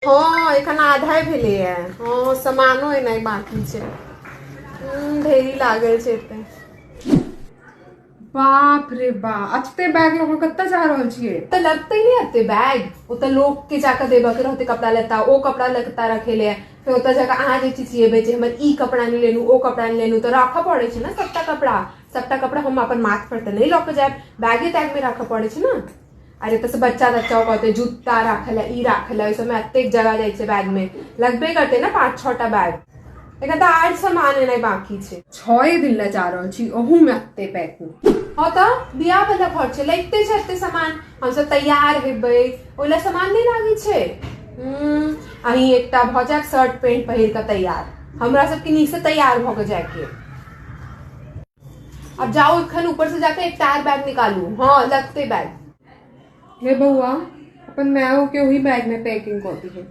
हँ, एखन आधा भेलैए। हँ, सामानो एनाइ बाँकी छै। ढेरी लागल छै एते। बाप रे बा, एते बैग लऽ कऽ कतऽ जा रहल छियै? तऽ लगतै नहि एते बैग? ओतऽ लोक के जाकऽ देबऽ के रहतै कपड़ा लत्ता, ओ कपड़ा लत्ता रखे ले। फेर ओतऽ जाकऽ अहाँ जे चिचिएबै जे हमर ई कपड़ा नहि लेलहुँ, ओ कपड़ा नहि लेलहुँ, तऽ राखऽ पड़ै छै ने सबटा कपड़ा। सबटा कपड़ा हम अपन माथ पर तऽ नहि लऽ कऽ जायब, बैगे तैग मे राखऽ पड़ै छै ने। अरे, एतऽ से बच्चा तच्चा कहतै जूता राखऽ लए, ई राखऽ लए, ओहि सबमे एतेक जगह जाइ छै बैग मे, लगबे करतै ने 5 6 टा बैग। एखन तऽ आर सामान एनाइ बाकी छै। 6 दिन लए जा रहल छी, ओहू मे एते पैकिंग? हँ, तऽ बियाह वाला घर छै, लगिते छै एते सामान। हमसब तैयार हेबै, ओहि लए सामान नहि लागै छै? अहीं एकटा भऽ जायब शर्ट पेंट पहिर कऽ तैयार, हमरा सबके नीक से तैयार भऽ कऽ जायके। अब जाओ, एखन ऊपर से जाके एकटा आर बैग निकालू। हँ, लगते बैग। हे बौआ, अपन मायो के ओही बैग में पैकिंग कऽ दिहे।